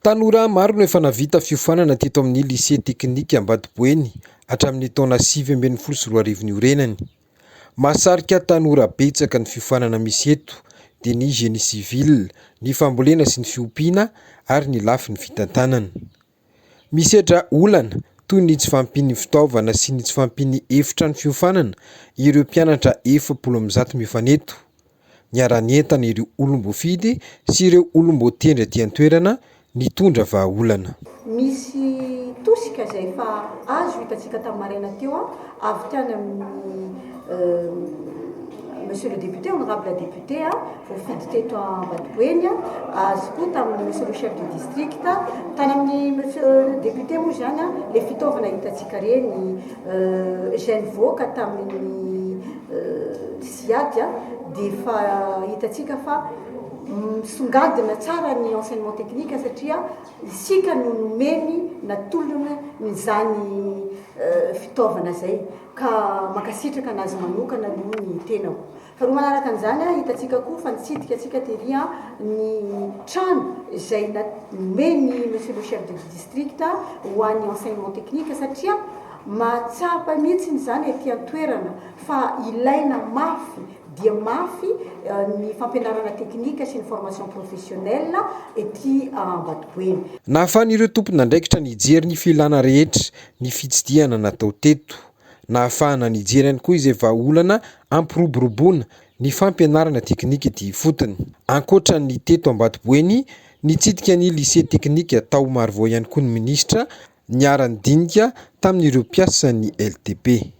Tanora maro no efa nahavita fiofanana teto amin'ny Lycée Teknika Ambatoboeny hatramin'ny taona 2019 niorenany. Mahasarika tanora betsaka ny fiofanana misy eto dia ny génie civil, ny fambolena sy ny fiompiana ary ny lafiny fitantanana. Misedra olana toy ny tsy fahampian'ny fitaovana sy ny tsy fahampian'ny efitrano fiofanana ireo mpianatra 140 miofana eto. Niara-nientana ireo olom-boafidy sy ireo olom-boatendry aty an-toerana nitondra vahaolana. Misy tosika izay efa azo hitantsika tamin'ny maraina teo avy tany amin'ny Monsieur le député, honorable député voafidy teto Ambatoboeny, azo koa tamin'ny Monsieur le chef de district, tany amin'ny Monsieur le député moa izany ilay fitaovana hitantsika ireny izay nivoaka tamin'ny SIAD dia efa hitantsika fa misongadina tsara ny enseignement technique satria isika no nomeny natolony izany fitaovana izay ka mankasitraka anazy manokana aloha ny tenako. Faharoa manaraka an'izany, hitantsika koa fa nitsidika antsika tery ny trano izay nomen'ny Monsieur le chef de district ho an'ny enseignement technique satria mahatsapa mihitsy izany aty an-toerana fa ilaina mafy dia mafy ny fampianarana teknika sy ny formation professionnelle ety Ambatoboeny. Nahafahan'ireo tompon'andraikitra nijery ny filana rehetra ny fitsidihana natao teto. Nahafahana nijery ihany koa izay vahaolana hampiroboroboana ny fampianarana teknika ety ifotony. Ankoatra ny teto Ambatoboeny, nitsidika ny lycée teknika tao Marovoay ihany koa ny minisitra, niara-nidinika tamin'ireo mpiasan'ny LTP.